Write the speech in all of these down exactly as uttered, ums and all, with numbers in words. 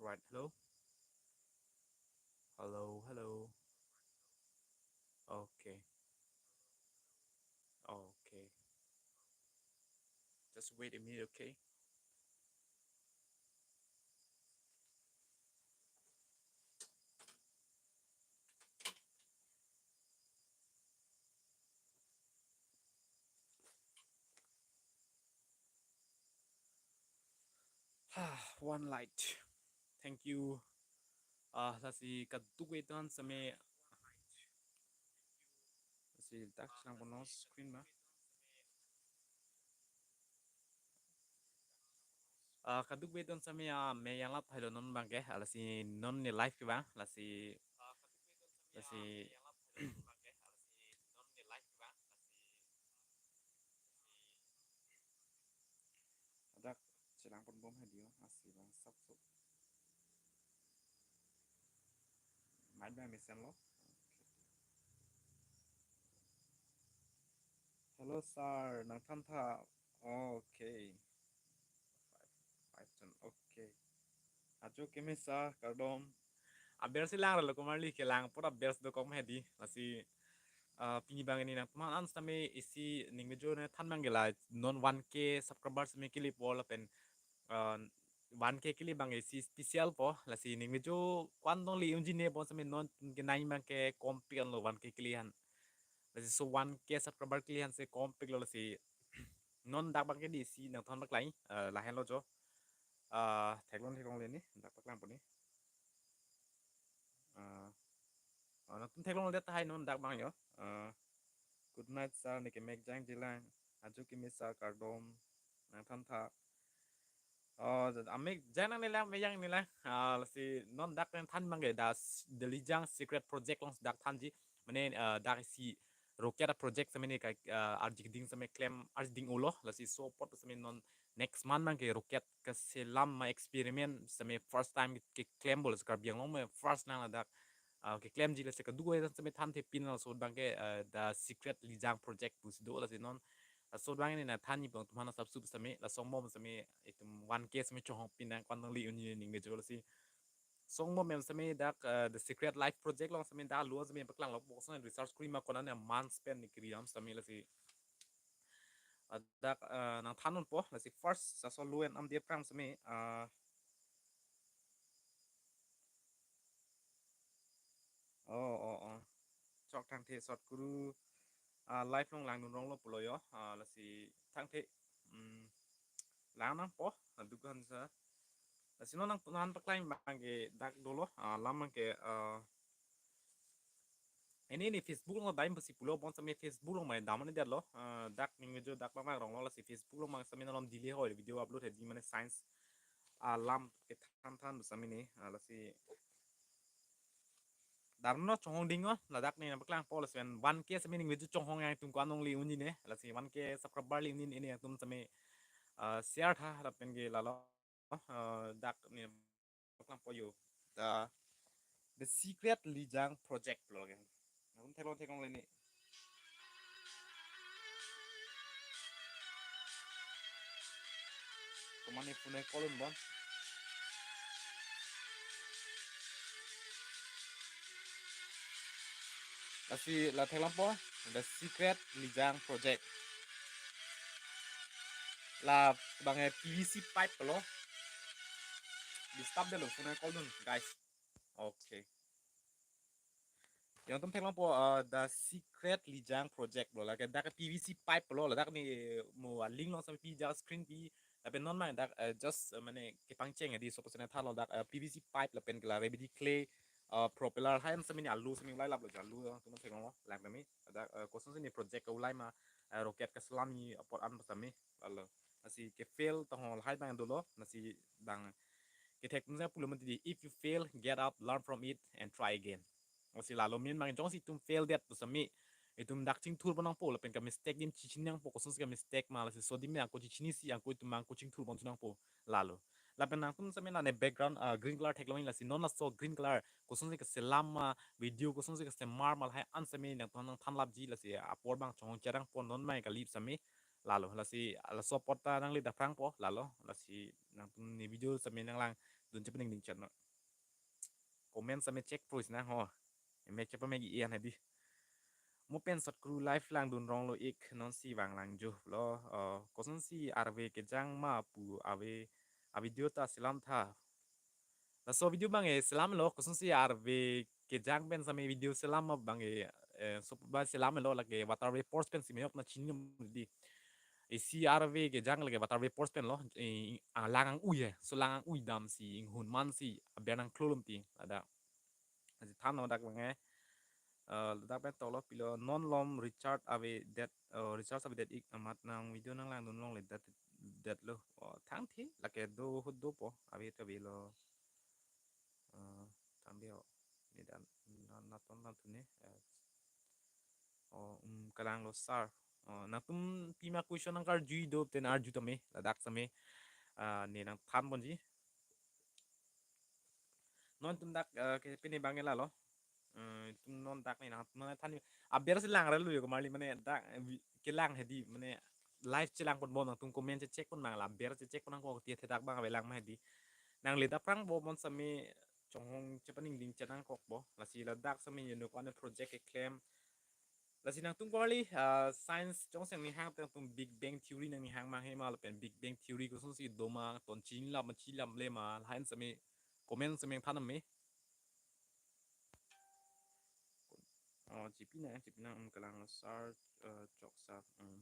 Right, hello. Hello, hello. Okay. Okay. Just wait a minute, okay? Ah, one light. Thank you. Ah, lasi kadokave atum seme. Lasi dak chelang ponpo screen ma. Ah, kadokave atum seme, ah, me yang lap hai lo non abangke, ah, lasi non ne live ke abang, lasi, lasi, dak chelang ponbom hadi o, lasi abang sap so. Mic abang mesen lo. Hello sir, nangthan tha. Okay. Five, five ton. Okay. Ajo keme sir, kardom. Aber si lang ralo kumar li kelang pura aber si dokok ma hadi. Lasi, ah, pini abang ini nangtum an seme isi ning mejo ne than abangke la non one K subscriber seme kelepo lapen, ah, one K kele abangke isi special po, lasi ning mejo ko-an tong le unji ne bon seme non kenai abangke kompik lo one K kele aphan. Lasi so one K subscriber kele aphan si kompik lo, lasi non dak abangke di isi nangthan paklang, eh, lahenlo jo. Eh, theklong theklongle ne, dak paklangpo ne. Eh, oh, nangtum theklongledet tahai non dak abang jo. Eh, good night sir, ne kemek jangjilang. Ajo keme sir, kardom. Nangthan tha. Oh, amek jang nangne lang, me yang ne lang. Ah, lasi non dak nangthan abangke dak s-, The Lijang Secret Project along dak thanji. Mane, ah, dak isi rocket a project seme ne ka, ah, arjik ding seme klem, arjik ding ulo, lasi so apot seme non next month abangke rocket keselam ma experiment seme first time keklem bo, lasi Karbi Anglong me first nang ladak, ah, keklemji, lasi kadokave atum seme thanthe pin laso abangke, ah, The Secret Lijang Project pusi do, lasi non laso abang ne nangthanji abang atum aphan sap sup seme, laso angbong seme itum one K seme chonghong pin nang ko-an tong le unji ne ning mejo, lasi so angbong mem seme dak, eh, The Secret Life Project along seme dak lo seme paklanglo, bok seme research kuri ma ko-an ne months pen ne kiri am seme, lasi, ah, dak, eh, nangthan unpo, lasi first laso lo en am dia pram seme, ah, oh, oh, oh. Chok thangthe short kuru, ah, live along langdun ronglo pulo jo, ah, lasi thangthe, mm, lang nangpo, ah, dukan sa. Lasi non nang nangpaklang abangke dak dolo, ah, alam abangke, ah, ini ne Facebook along dam pusi pulo, bon seme Facebook along mai dam ne detlo, ah, dak ning mejo dak abang ronglo, lasi Facebook along abang seme nalom delay hoi video upload hedi, mane science alam kethan than seme ne, ah, lasi Darno chonghong ding o, ladak ne nangpaklangpo, lasi pen one K seme ning mejo chonghong yang itum ko-an tong le unji ne, lasi one K subscriber le unji ne, ne itum seme, ah, share tha lapen ke lalo, ah, dak ne nangpaklangpo jo. The, The Secret Lijang Project lo ke. Nangtum theklong theklongle ne. Komatne phone call un bon. Lasi la theklongpo, The Secret Lijang Project. La abangke P V C pipe lo. Disturb detlo, phone call dun, guys. Okay. Yang itum theklongpo, eh, The Secret Lijang Project lo, lake dak P V C pipe lo, ladak ne mo a link lo, seme pi ja screen pi, lapen non ma dak, eh, just, eh, mane kepangcheng di, suppose ne tha lo dak, eh, P V C pipe lapen ke la rebidi clay, eh, propeller hai an seme ne alu seme ulai lap lo, alu itum theklonglo, lang tame dak, eh, kosonsi ne project ke ulai ma, eh, rocket keselam ni apot an seme, lalo. Lasi ke fail tong ho lahai abang dolo, lasi abang kethek tumse pulo mati di, "If you fail, get up, learn from it, and try again." Lasi lalo min abang jongsi itum fail det pu seme, itum dak chingthur pon nangpo, lapen ke mistake adim chechini nangpo, kosonsi ke mistake ma, lasi so adim ako chechinisi ako itum ako chingthur pon thu nangpo, lalo. Lapen nangtum seme la ne background, ah, green color theklong, lasi non laso green color kosonsi keselam ma, video kosonsi kesemar ma lahai an seme nangtum nangthan lapji, lasi apor abang chonghong cherang pon non ma kalip seme, lalo. Lasi laso apot ta nangle daphrangpo, lalo. Lasi nangtum ne video seme nanglang dun chepaningding chat non. Comment same check pro isna ho. Mek chepa mek ian hedi. Mo pen sot kru live langdun rong lo ik non si vang lang jo lo. Uh, koson si arve kejang ma pu ave a video ta selam tha. Laso video bang e selam lo, koson si arve kejang pen same video selam ma bang e, eh, so ba selam lo lake water vapors pen si meyok na chinum di. Isi arve kejang lake water vapors pen lo, eh, ah, lang ang-ui eh, so lang ang-ui dam si inghun man si aber nang klolom ti ada. Asi than no dak bang e. Eh, dak pen tolo pilo non lom Richard ave det, eh, Richard ave det ik amat nang video nang langdun longle det, det lo. Oh, thang thi lake do hut do po ave ta ave lo. Eh, thang di ho. Ni dan na, na ton na tuni. Eh. Oh, um, kalang lo sir. Oh, nangtum pima question nang karju do ten arju tame ladak same. Ah, ne nang than ponji. Non tum dak, eh, ke pini bang e lalo. Eh, tum non dak ni nang, nang than aber si lang relu yo kemali mane dak, eh, wi-, kelang hedi mane live chelang pon bon nangtum comment che check pon bang la aber che check pon nang ko ti the dak bang ave lang ma hedi. Nang le dak prang bo mon same chonghong chepaningding chenang kok bo. Lasi ladak same yeno ko ane project keklem. Lasi nangtum kali, ah, science chongseng ni hang tangtum Big Bang Theory nang ni hang mang he ma lapen Big Bang Theory koson si doma ton chinlam chinlam le ma lain same comment same than me. Oh, G P na, G P na, um, kalang sar, eh, chok sar, um.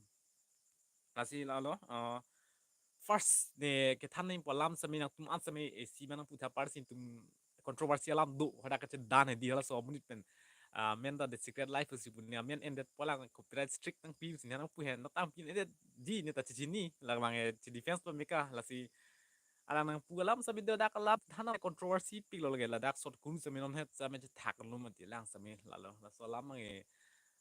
Lasi lalo, eh, first ne kethan ni polam same nangtum an same isi manang putha par sin tum controversy alam do, hadak kache dan hedi hala so amonit pen. Ah, men ta The Secret Life si punya men ended polang copyright strict nang pi sin nang pu hen, nang tam pin ended di ne ta chichini, la bang e chi defense pa meka, lasi alang nang pu alam same do dak alam thana controversy pik lo lage ladak sot kuru same non het same chethak lo mati lang same lalo. Laso alam mang e,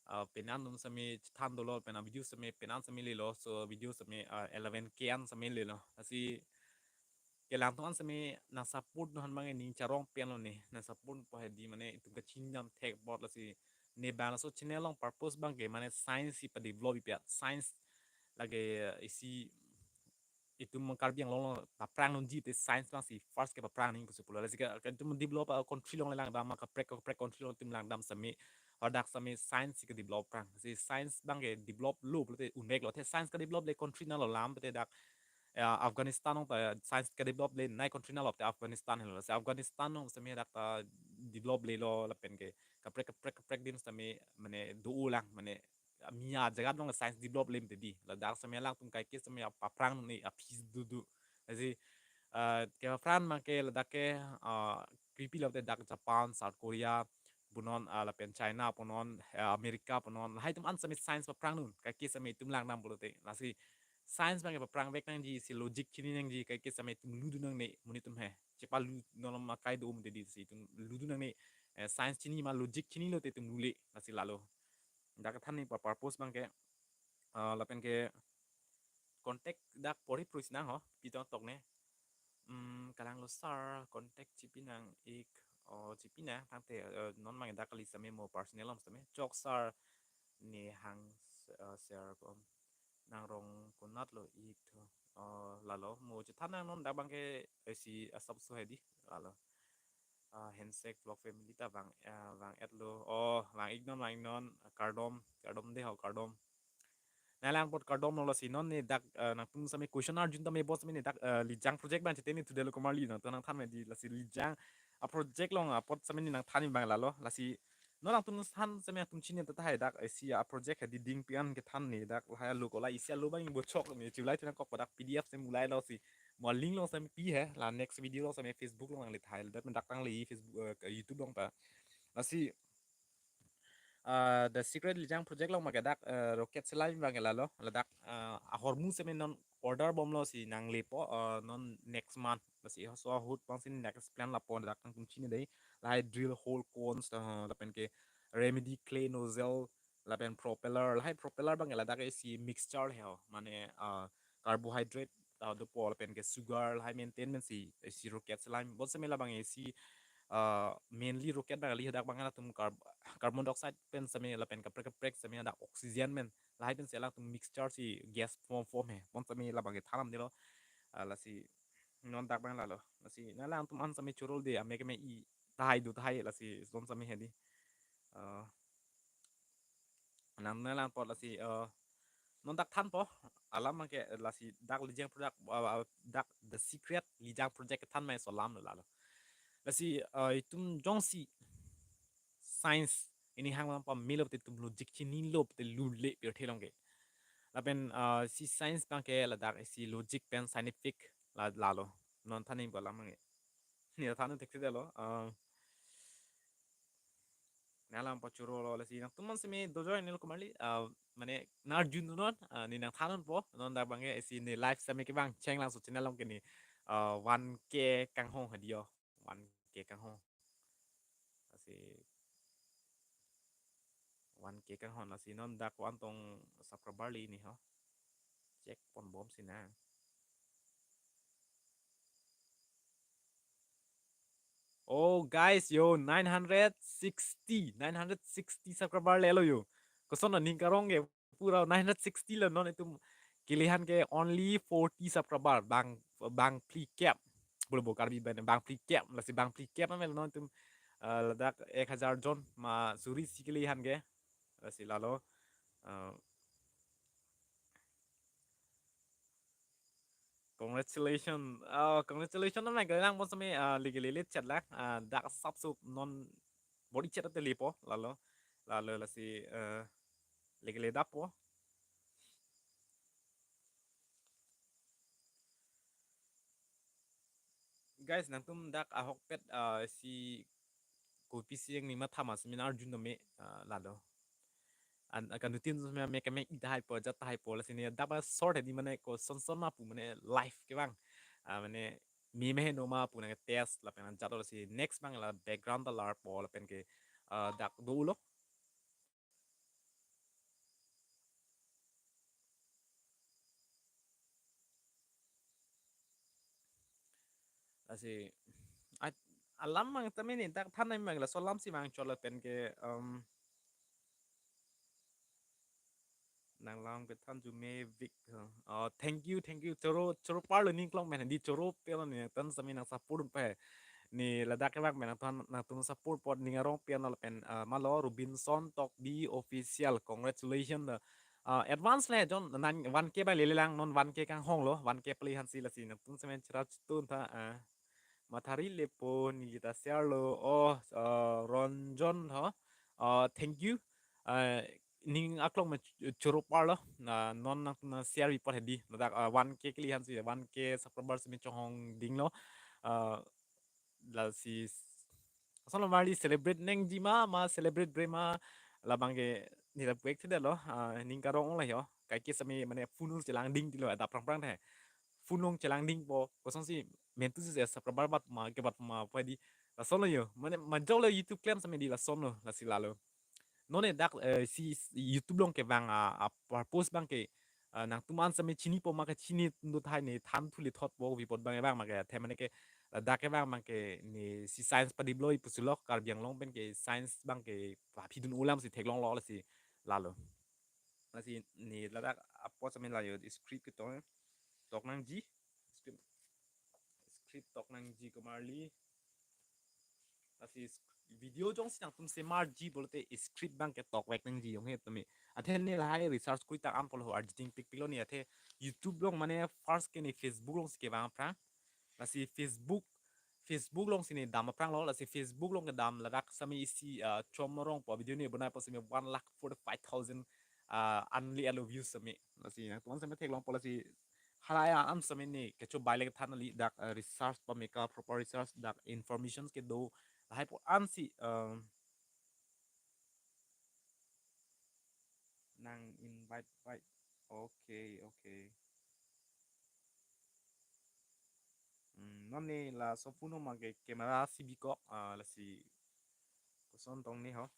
ah, penan dum same chethan dolo, pena video same penan same lelo, so video same, ah, eleven K an same lelo. Lasi kelang tum an same nang support non mang e ning charong pen lo ne, nang support po hedi mane itum kachinam thek bot lasi ne bang laso channel long purpose bang ke mane science si pa develop ipiat, science lage, eh, isi itum Karbi Anglong lo paprang nunji te science bang si first ke paprang ning pusi pulo. Lasi ke, ke itum develop, uh, country long le lang dam, kaprek kaprek country long itum lang dam same, hadak same science si ke develop prang. Si science bang ke develop lo pulote unvek lo. Te science ke develop le country nalo lam te dak, ya, Afghanistan long ta science ke develop le nai country nalo te Afghanistan helo. Si Afghanistan long same dak ta develop le lo lapen ke kaprek kaprek kaprek din same mane do ulang mane mia jagat long science develop lem te di. Ladak same lang tum kaike same ap-, aphrang ni apis dudu. Lasi, eh, ke aphrang mang ke ladak ke, eh, kripi lo te dak Japan, South Korea, punon, ah, lapen China, punon, eh, America, punon. Lahai tum an same science aphrang nun. Kaike same tum lang nam pulote. Lasi science bang ke aphrang vek nangji, si logic chini nangji, kaike same tum ludu nangne, monit tum he. Chepa lu nolom akai do um te di si tum ludu nangne, eh, science chini ma logic chini lo te tum lule, lasi lalo. Dak kethan ni pa purpose bang ke, ah, lapen ke contact dak pori pruis nang ho, pitong tok ne. Hmm, kalang lo sir, contact chipi nang ik, oh, chipi nang, tangte, eh, non mang dak kali same mo personal om same. Chok sir ne hang, eh, share ko nang rong konat lo ik tho. Oh, lalo, mo chethan nang non dak bang ke, eh, si asap so hedi, lalo. Ah, Handshake Vlog Family ta vang, ah, vang et lo. Oh, vang ik non, vang ik non. Kardom, kardom de ho, kardom. Nang lang apot kardom lo lasi non ne dak, ah, nangtum same question arjun tame bos same ne dak, ah, Lijang project bang cheteni tudelo komarli nangtum nang than me di lasi Lijang a project long apot same ne nang than bang lalo lasi non nangtum than same nangtum chini ta tahai dak isi a project hedi ding pian kethan ne dak lahai alo kola isi alo bang bochok ne chulai thina kok dak P D F same ulai lo si mo link long same pi he la next video long same Facebook long nangle thai dak dak tangli Facebook, eh, YouTube long ta. Lasi, ah, The Secret Lijang project long ma ke dak, eh, rocket selam bang ke lalo ladak, eh, ahormu same non order bomlo si nanglepo, eh, non next month. Lasi so ahut bang sini next plan lapo dak nangtum chini dei. Lahai drill hole cones, eh, lapen ke remedy clay nozzle, lapen propeller, lahai propeller bang ke ladak isi mixture he ho. Mane, ah, carbohydrate, ah, dopo lapen ke sugar, lahai maintain men si, isi rocket selam. Bon same labang isi, ah, mainly rocket bang kali hadak bang latum carb-, carbon dioxide pen same lapen kaprek kaprek same dak oxygen men. Lahai pen si latum mixture si gas form form he. Bon same labang ke thanam dilo. Ah, lasi Non dak abang lalo. Lasi nanglangtum an sami choro de, ame keme-i tahai do tahai, lasi non sami hedi. Eh, nang nanglangpot lasi, eh, non dak thanpo, alam abangke lasi dak Lijang Project, eh, dak The Secret Lijang Project kethan mai so alam lo lalo. Lasi, eh, itum jongsi science pini hang abang pamelo te, itum logic chinilo te lule pirthe along ke. Lapen, eh, si science abangke ladak si logic pen scientific la, lalo. Non than nangpo alam abangke. Ne than thekthedetlo. Eh, nanglangpot choro lo, lasi nangtum an sami dojoinelo komarli, eh, mane nangarjunnon, eh, ne nangthannonpo, non dak abangke si ne live sami kevang Chenglangso channel along ke ne, eh, one K kanghon hedi ho, one K kanghon. Lasi one K kanghon, lasi non dak ko-an tong subscriber le ne ho. Check ponbomsi nang. Oh, guys, yo, nine hundred sixty, nine hundred sixty subscriber lelo yo. Koson aning karong ke pura nine hundred sixty lo, non itum kelehan ke only forty subscriber, bang, bang phlikep. Bolo bo Karbi pen bang phlikep, lasi bang phlikep amel non itum, eh, ladak ek hajar jon ma suri si kelehan ke. Lasi lalo, eh, congratulations. Oh, congratulations, non nangkelang pon sami, ah, lake lele chetlang, ah, dak asapso non bor-i chet ate lepo, lalo, lalo lasi, eh, lake le dapo. Guys, nangtum dak ahokpet, ah, si kopisi yang nima thama seminar jun dome, ah, lalo. An, akan dutin seminar me keme-i tahaipo, ajat tahaipo, lasi ne dak ba short hedi mane koson son ma pu mane live kevang. Ah, mane me me no ma pu nang test lapen ajat, lasi next abang la background ta larpo lapen ke, ah, dak dolo. Lasi, a-, alam abang tame ne dak than nangji abang laso alam si vangchot lapen ke, um, nanglang kethan jume vik, uh, oh, thank you, thank you. Choro, choro parlo ning klong pen hedi, choro pen ne tan sami nang support un pe. Ne ladak kevang pen nangtum, nangtum support apot ning arong pen lapen, uh, malo Robinson Tokbi Official, congratulations. Uh, advance le jon nang one K abang lele lang, non one K kanghon lo, one K pale hansi, lasi nangtum semen chera chitun tha, uh, mathari lepo, ne jita share lo, oh, uh, Ronjon ho, uh, thank you. Uh, ning aklong me ch-, choro parlo, na non nang, nang share pi apot hedi, ladak, uh, one K kele hansi, one K subscriber semi chonghong dinglo, uh, lasi s-, ason lo marli celebrate nangji ma, ma celebrate bre ma, labang ke ne lapu-ik thedetlo, ah, ning karong ong la ho, kaike sami mane phone along chelang ding tilo, adap prang prang the. Phone along chelang dingpo, kosonsi mentu si subscriber bat ma, ke bat ma pu hedi. Lason lo yo, mane majok lo YouTube klem sami hedi, lason lo, lasi lalo. Non ne dak, eh, si, si YouTube along kevang a, a purpose abang ke, ah, nangtum an sami chinipo ma kachini do tahai, ne than thule thotpo pu apot abang kevang abang ke, athe mane ke, ah, dak kevang abang ke ne si science padevelop pusi lo, Karbi Anglong pen ke science abang ke paphidun alam si theklonglo, lasi lalo. Lasi ne ladak apot sami la yo script ketok, tok nangji. Script, script tok nangji komarli. Lasi sk-, video jongsi nangtum semarji pulote script abang ketok vek nangji, jong he tame. Athe ne lahai research kuri tang an pulo ho, arjiding pikpiklo ne, athe YouTube along mane first ke ne Facebook along si kevang aphrang. Lasi Facebook, Facebook along si ne dam aphranglo, lasi Facebook along kedam ladak sami isi, ah, chom arong po video ne bonai apot sami one lakh forty-five thousand, ah, only alo views sami. Lasi nangtum an sami theklongpo, lasi halai an sami ne kecho bai le kethan kali, dak, eh, research pame ka, proper research, dak informations kedo lahai apot ansi, um, nang invite, invite. Okay, okay. Hmm, non ne laso phone ma ke camera si bikok, ah, lasi koson tong ne ho.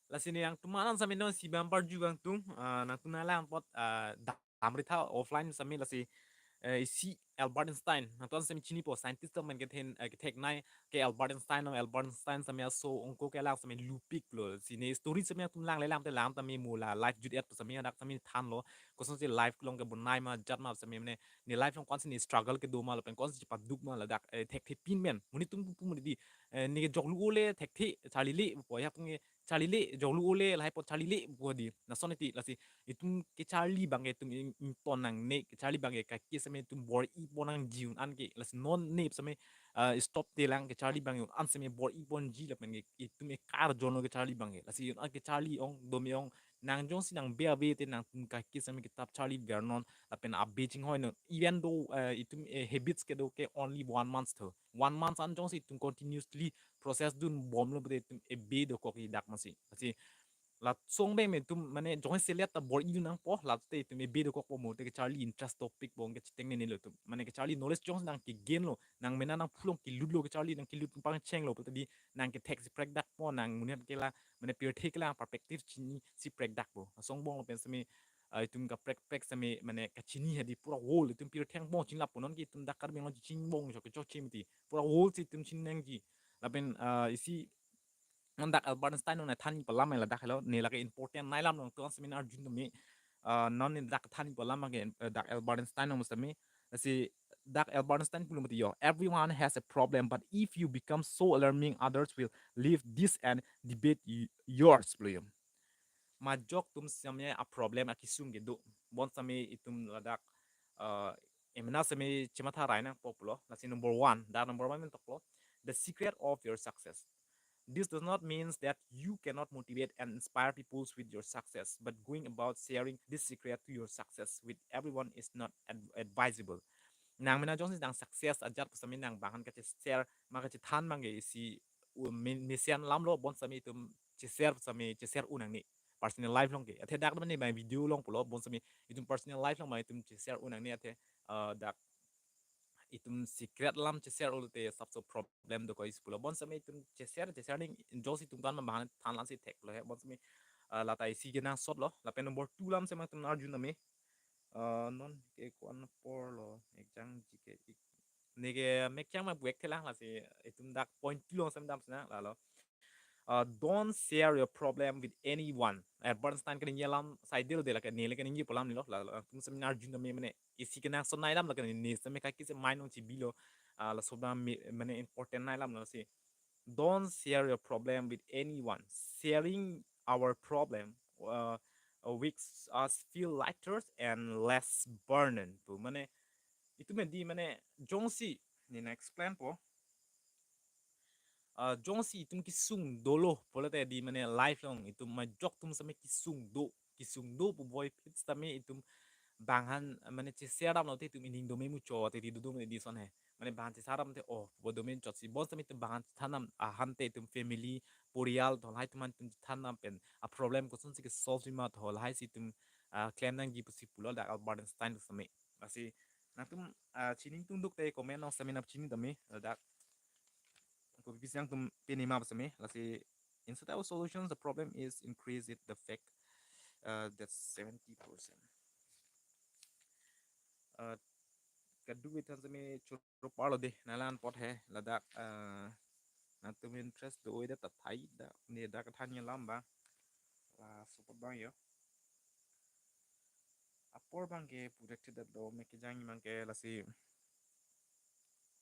Lasi ne nangtum an sami non si bang parju bang tung, ah, nangtum nanglang apot, ah, damri tha offline sami, lasi eh, isi Albert Einstein, nangtum sitame chinipo, scientist atum pen kethen, eh, kethek nei ke Albert Einstein, nang Albert Einstein sitame aso ongko kelang sitame lupiklo. Si ne story sitame nangtum langle lang te lang tame mo la life jut-et sitame dak sitame thanlo. Kosonsi life along kebonai ma jat ma sitame mane ne life along kosonsi ne struggle kedo ma lapen kosonsi paduk ma ladak, eh, thekthe pin men. Monit atum pu pu mo di, eh, ne kejoklu ole thekthe charlile pu ya pu nge charlile joklu ole lahai po charlile pu di. Lason iti lasi itum kecharli abang ke itum in-, ington nangne, kecharli abang ke kaki sitame itum bor-i pon nangji un-an ke. Lasi non ne sitame, ah, stop te lang kecharli abang un-an sitame bor-i ponji lapen ke itum ekar jono kecharli abang ke. Lasi un-an kecharli ong dome ong nang jongsi nang be ave te nangtum kaki sitame kitap charli vernon lapen abe chinghoi non. Even though, eh, itum, eh, habits kedo ke only one month tho. One month an jongsi itum continuously process dunbomlo pute itum ebe dokok i dak masi. Lasi lason abang me itum mane jongsi selet ta bor-i dun nangpo, late itum ebe dokokpo mo te kecharli interest topic abang kecheteng nene lo itum. Mane kecharli knowledge jongsi nang kegain lo, nang mena nang phulong kelutlo kecharli nang kelut pangchenglo pute di nang kethek si prekdakpo nang monit kelang mane pirthe kelang perspective chinisi prekdakpo. Lason abang lapen sitame, ah, itum kaprek prek sitame mane kachini hedi pura world itum pirthe angbong chinglappo non ke itum dak Karbi Anglong chingbong chok chok chimiti. Pura world si itum chiningji. Lapen, ah, isi non dak Albert Einstein nang than palam ladak helo, ne lake important nei lam nangtum seminar jun tame, ah, non ne dak than palam ke, eh, dak Albert Einstein nang sitame. Lasi dak Albert Einstein pulo mati yo, "Everyone has a problem, but if you become so alarming, others will leave this and debate y-, yours," pulo yo. Majok atum sitame a problem akesung kedo. Bonsitame itum ladak, eh, emena sitame chematha rai nangpo pulo. Lasi number one, dak number one men toklo. The secret of your success. This does not mean that you cannot motivate and inspire people with your success, but going about sharing this secret to your success with everyone is not ad-, advisable. Nang mena jongsi nang success ajat sitame nang banghan kache-share ma kachethan abang ke isi u-, me-, mesen lamlo bonsitame itum che-share sitame che-share un nangne personal life along ke. Athe dak mane abang video along pulo bonsitame itum personal life along abang itum che-share un nangne athe, eh, dak itum secret alam che-share un te sabse problem dokok isi pulo. Bonsitame itum che-share, che-share ning jongsi itum kan ma banghan than lang si theklo he. Bonsitame, eh, lata isi kenangsotlo. Lapen number two lam sitame itum arjun tame. Eh, non ke ko-an apor lo, ekjang G K ik. Ne ke mekjang ma buek thelang lasi itum dak point two along sitame damsi nang lalo. Uh, don't share your problem with anyone. Albert Einstein kaningje alam saidel de lake ne le kaningje pu alam nilo. La, la, latum seminar jun tame mane isi kenangsot nei lam lake ne sitame kaki se mind along chibilo. Ah, laso abang me-, mane important nei lamlo si. Don't share your problem with anyone. Sharing our problem, uh, uh, makes us feel lighter and less burdened. Pu mane itum di mane jongsi ne nang explain po. Ah, jongsi itum kesung dolo pulote di mane life along itum majok atum sitame kesung do, kesung do pu boi phit sitame itum banghan mane che-share damlo te itum ining dome muchot te di dodom di son he. Mane banghan che-share dam te oh bo dome chotsi bonsitame itum banghan than dam ahan te itum family, porial to lahai atum aphan itum than dam pen a problem kosonsi ke-solve ma to lahai si itum, ah, klem nangji pusi pulo dak Albert Einstein sitame. Lasi nangtum, ah, chini tung duk te comment along sitame nangchini tame, ah, dak kopi pisi nangtum pini ma sitame. Lasi instead of solutions, the problem is increase it the fact, uh, that seventy percent. Uh, kaduk ithan sitame choro parlo de, nanglang apot he, ladak, uh, nangtum interest do-oi det ta thai dak, ne dak than alam abang. La support abang yo. Apor abang ke pu det det lo me kejang abang ke lasi.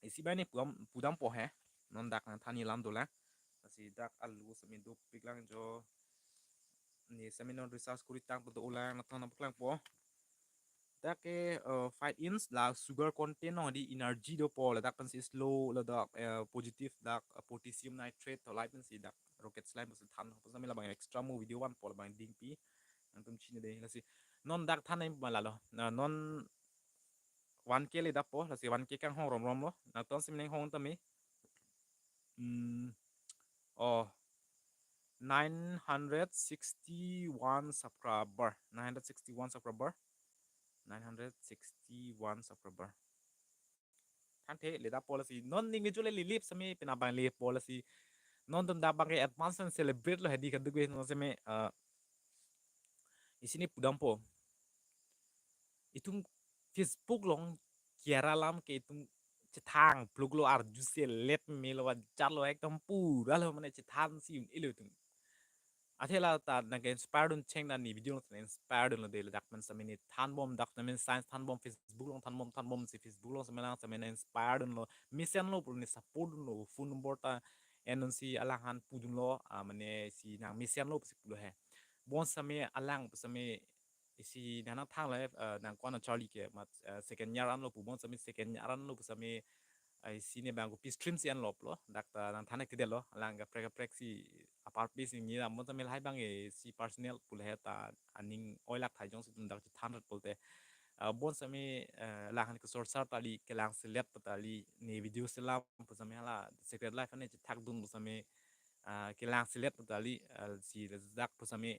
Isi abang ne pudam, pudampo he. Non dak nangthan alam dolang. Lasi dak alu sitame dopik lang jo. Ne sitame non research kuri tang pu dolang nangthan nangpaklangpo. Dak ke, eh, five inch la sugar content along di energy dopo ladak pensi slow ladak, eh, positive dak, eh, potassium nitrate to lahai pensi dak rocket slime pensi than. Pensi labang extra mo video vanpo labang dingpi. Nangtum chini de lasi. Non dak than nai ma lalo. Na non one K le dapo lasi one K kanghong romromlo. Nangtum sitame nanghong tame. Hmm. Oh. Nine hundred sixty-one subscriber. Nine hundred sixty-one subscriber. Nine hundred sixty-one subscriber. Thanthe le dapo lasi. Non ning video le lilip sitame pina abang lepo lasi. Non atum dak abang ke advance celebrate lo hedi kaduk we non sitame, eh, isi ne pudampo. Itum Facebook along Kiara alam ke itum chethang pluk lo, arju selet me lo, ajat lo, ekdom pura lo, mane chethan si un-e lo itum. Athe la ta nang ke inspire dun cheng dan ne video along inspire dunlo de, ladak pen sitame ne thanbom, dak sitame science thanbom, Facebook along thanbom, thanbom si Facebook along sitame lang sitame ne inspire dunlo, mesen lo pu ne support dunlo, phone number ta en un si alangphan pudunlo, ah, mane si nang mesen lo pusi pulo he. Bon sitame alang pu sitame isi nang nangthang lo he, eh, nang ko-an Charlie ke mat, eh, second year anlo pu, bon sitame second year anlo pu sitame, eh, isi ne bang kopi stream si anlo pulo, dak ta nangthan-ik tidetlo, alang kaprek kaprek si apar pi si ngi ram, bon sitame lahai abang isi personal pulo he, ta aning oilak thai jongsi itum dak chethan rat pulote. Eh, bon sitame, eh, alangphan kesorsar ta kali, kelang selet ta kali, ne video selam pu sitame hala secret life ane chethak dun pu sitame, ah, kelang selet ta kali, ah, si ladak pu sitame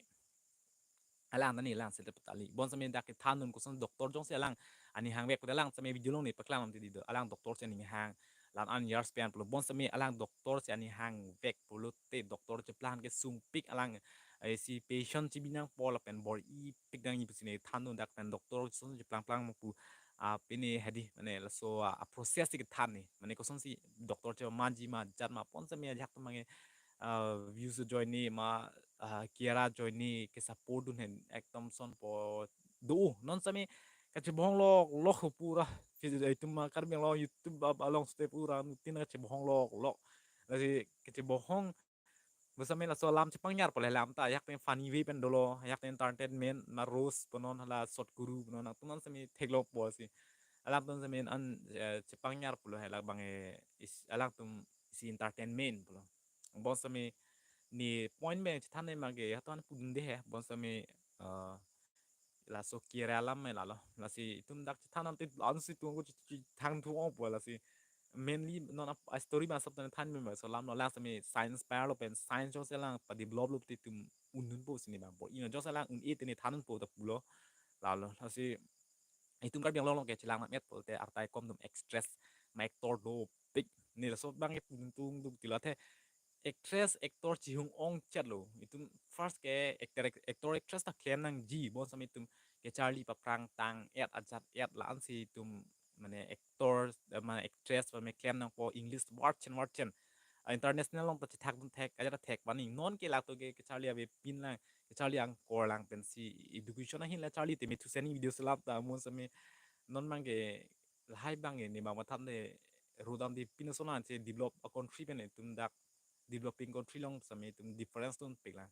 alang ta ne lang selet ta kali. Bon sitame dak kethan dun koson doctor jongsi alang anihang vek pu alang sitame video along ne paklang lam tidi do. Alang doctor si anihang, la-an years pen pulo. Bon sitame alang doctor si anihang vek pulote doctor cheplang kesungpik alang, eh, si patient chibi nangpo lapen bor-ipik nangji pusi ne than dun, dak pen doctor koson cheplang plang mo pu, ah, pine hadi, mane laso, ah, process si kethan ne. Mane kosonsi doctor chemanji ma, jat ma, bon sitame ajak tu mange, ah, views join ne ma, ah, Kiara join ne ke support dun hen ekdom sonpo do. Non sitame kachebohong lok lok pura. Itum ma Karbi Anglong YouTube ab-, along site pura nutin kachebohong lok lok. Lasi kachebohong, bon sitame laso alam chepangjar pulo he alam ta, ajak pen funny way pen dolo, ajak pen entertainment, ma roast punon hala short guru punon, nangtum an sitame theklongpo si. Alang atum sitame an, eh, chepangjar pulo he, labang, eh, is, alangtum isi entertainment pulo. Bon sitame ne point pen chethan ne abang ke hatan pudun de he, bon sitame, eh, laso Kiara alam me lalo. Lasi itum dak chethan ante ansi tung ko che-, che-, thang thu ong po lasi. Mainly non ap-, a story ma sab tan than me ma so alam lo, lang sitame science pa lo pen science jongsi lang pa develop lo te itum un-unpo si ne abang po. Ino jongsi lang un-e te ne than unpo ta pulo. Lalo. Lasi itum Karbi Anglong along ke chelang nang-et pulote arta ekom atum actress ma actor dopik. Ne laso abang ke pudun tung duk tilo, athe actress actor chihung ongchet lo. Itum first ke actor, actor actress ta klem nangji, bon sitame itum kacharli paphrang tang-et ajat-et la-an si itum mane actor, eh, mane actress mane klem nangpo, English word chen word chen. Ah, international along ta chethak dun thek, ajat thek bani. Non ke lato ke kacharli avepin lang, kacharli angkor lang pensi education ahin la charli te me thu seni video selap ta, bon sitame non abang ke lahai abang ke ne abang matha ne rodam di pin ason an si develop a country pen itum dak developing country along sitame itum difference dunpik lang.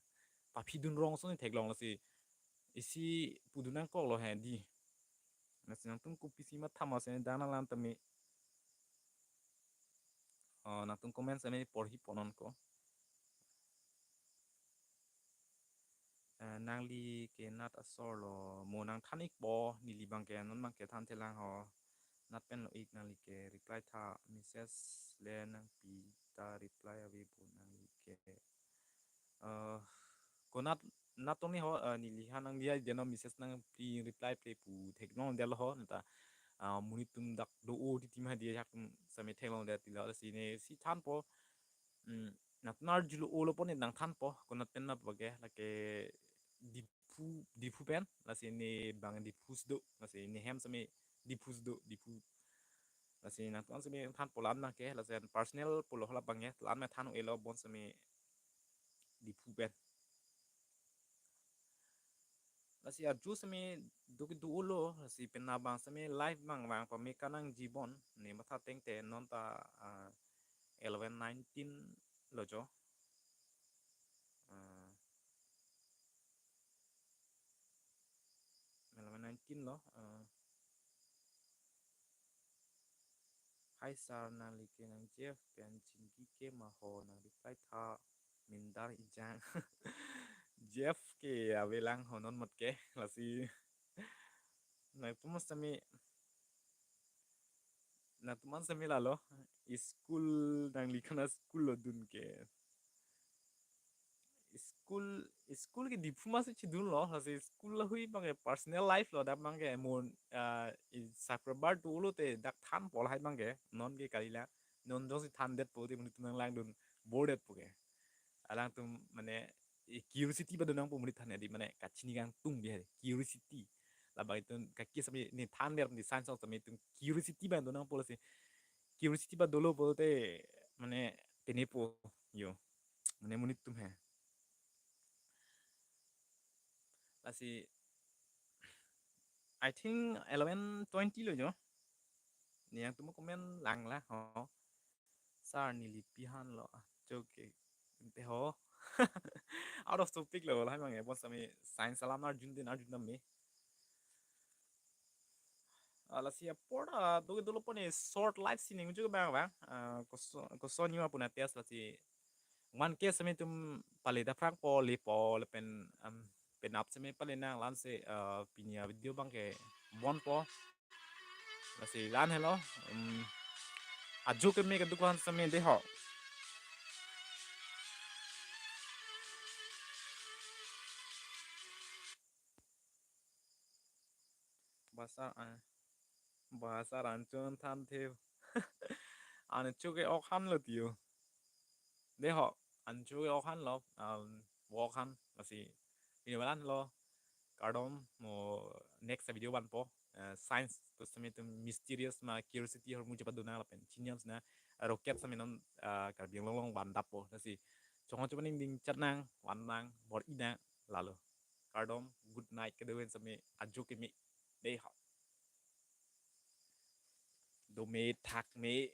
Paphi dun rong ason theklong, lasi isi pudun nangkok lo he di. Lasi nangtum kopisi matha ma sitame dana lan tame. Oh, nangtum comment sitame porhi ponon ko. Eh, nangli ke nat asor lo, mo nangthan-ikpo, neli abang ke non abang ke than thelang ho. Nat pen lo-ik, nangli ke reply tha, message le nangpi ta reply ave bo nangli ke. Eh, ko nat, nat tong ni ho, eh, neli ha nangli a deno message nangpi reply ple pu theklong detlo ho, neta, ah, monit atum dak do-o titi ma di ajak atum sitame theklong det tilo, lasi ne si thanpo. Hmm, nat nar julo olo pon nangthanpo, ko nat pen ma abang ke, lake Diphu, Diphu pen, lasi ne abang Diphu si do, lasi ne hem sitame Diphu si do, Diphu. Lasi nangtum an sitame thanpo la-an abang ke, lasi personal pulo hala abang ke, la-an ma than un-elo, bon sitame Diphu pen. Lasi arju sitame do kedo-o lo, lasi penap abang sitame live abang vang pame kanangji bon, ne matha teng te non ta, ah, eleven nineteen lo jo. Ah, eleven nineteen lo, ah. Hi sir, nangli ke nang Jeff pen chingki ke ma ho, nang reply tha, mindar ijang. Jeff ke avelang ho non mot ke, lasi. Nangtum an sitame, nangtum an sitame lalo, school nangli kona school lo dun ke. School, school ke Diphu ma si chedun lo, lasi school lahui abang ke personal life lo, dak abang ke mo, ah, i subscriber do-o lo te dak thanpo lahai abang ke, non ke kali la, non jongsi than detpo te monit atum nanglangdun bor detpo ke. Alangtum mane, i curiosity padun nangpo monit than di, mane kachini kangtung bi hari, curiosity. Labang itum kaki sami ne than der di science along sami itum curiosity abang do nangpo lasi. Curiosity abang dolo pulote mane penepo yo. Mane monit atum he. Lasi I think eleven twenty lo jo. Neli nangtum comment lang la ho. Sir neli pi han lo. Ah, joke. Ante ho. Out of topic lo lah mang ya. Bon sami science alam arjun din arjun dam me. Ah, lasi apor, ah, do dolo pon e short live streaming juga bang bang. Ah, koso koso ni ma puna test lasi. One K sami itum pale daphrangpo, lepo lapen, um, penap sami pale nang, la-an si, ah, pini avideo abang ke bonpo. Lasi la-an helo, um, ajo keme keduk aphan sami dei ho. Basa, ah, basa ranchon than the. An ajo ke-ok han lo tiyo. Dei ho, an ajo ke-ok han lo, um, wok han, lasi pini la-an lo. Kardom, mo next video vanpo. Eh, science atum sami itum mysterious ma curiosity ahormu chepadun nang lapen chini-an sina rocket sami non, eh, Karbi Anglong along van dappo. Lasi chonghong chupa ning ding chat nang, van nang, bor-i nang, lalo. Kardom, good night, kedo-an sami ajo keme. Dei ho. Do me thak me.